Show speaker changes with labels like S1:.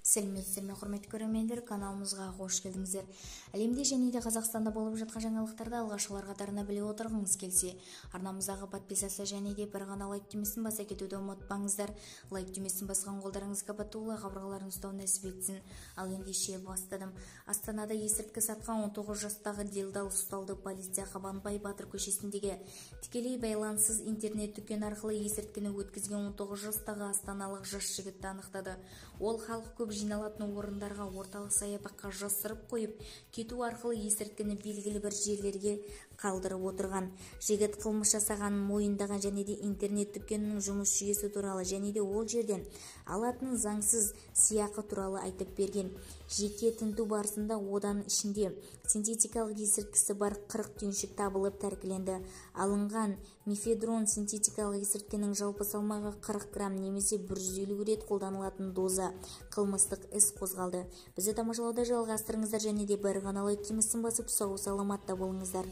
S1: Сәлеметсіздер ме, құрметті көрермендер, каналымызға қош келдіңіздер. Әлемде және де Қазақстанда болып жатқан жаңалықтарды алғашқылар қатарына біле отырғыңыз келсе, арнамыздағы подписаться және де бір ғана лайк түймесін баса кетуді ұмытпаңыздар. Лайк түймесін басқан қолдарыңызға батулы қабырғаларын ұстау нәсіп етсін. Ал ендеше бастадым. Астанада есірткі сатқан 19 жастағы делдал ұсталды. Полиция Қабанбай батыр көшесіндегі тікелей байланыссыз интернет дүкен арқылы есірткіні өткізген 19 жастағы астаналық жас жігітті анықтады. Ол халық көп жиналатын орындарға, орталық саябаққа жасырып қойып кету арқылы есірткіні белгілі бір жерлерге қалдырып отырған. Жігіт қылмыс жасағанын мойындаған және де интернет дүкенінің жұмыс жүйесі туралы және де ол жерден алатын заңсыз сыйақы туралы айтып берген. Жеке тінту барысында одан ішінде синтетикалық есірткісі бар 40 түйіншік табылып тәркіленді. Алынған мефедрон синтетикалық есірткінің жалпы салмағы 40 грамм немесе 150 рет қолданылатын доза. Қылмыстық іс қозғалды. Бізді тамашалауды жалғастырыңыздар және де бір ғана лайк түймесін басып, сау саламатта болыңыздар.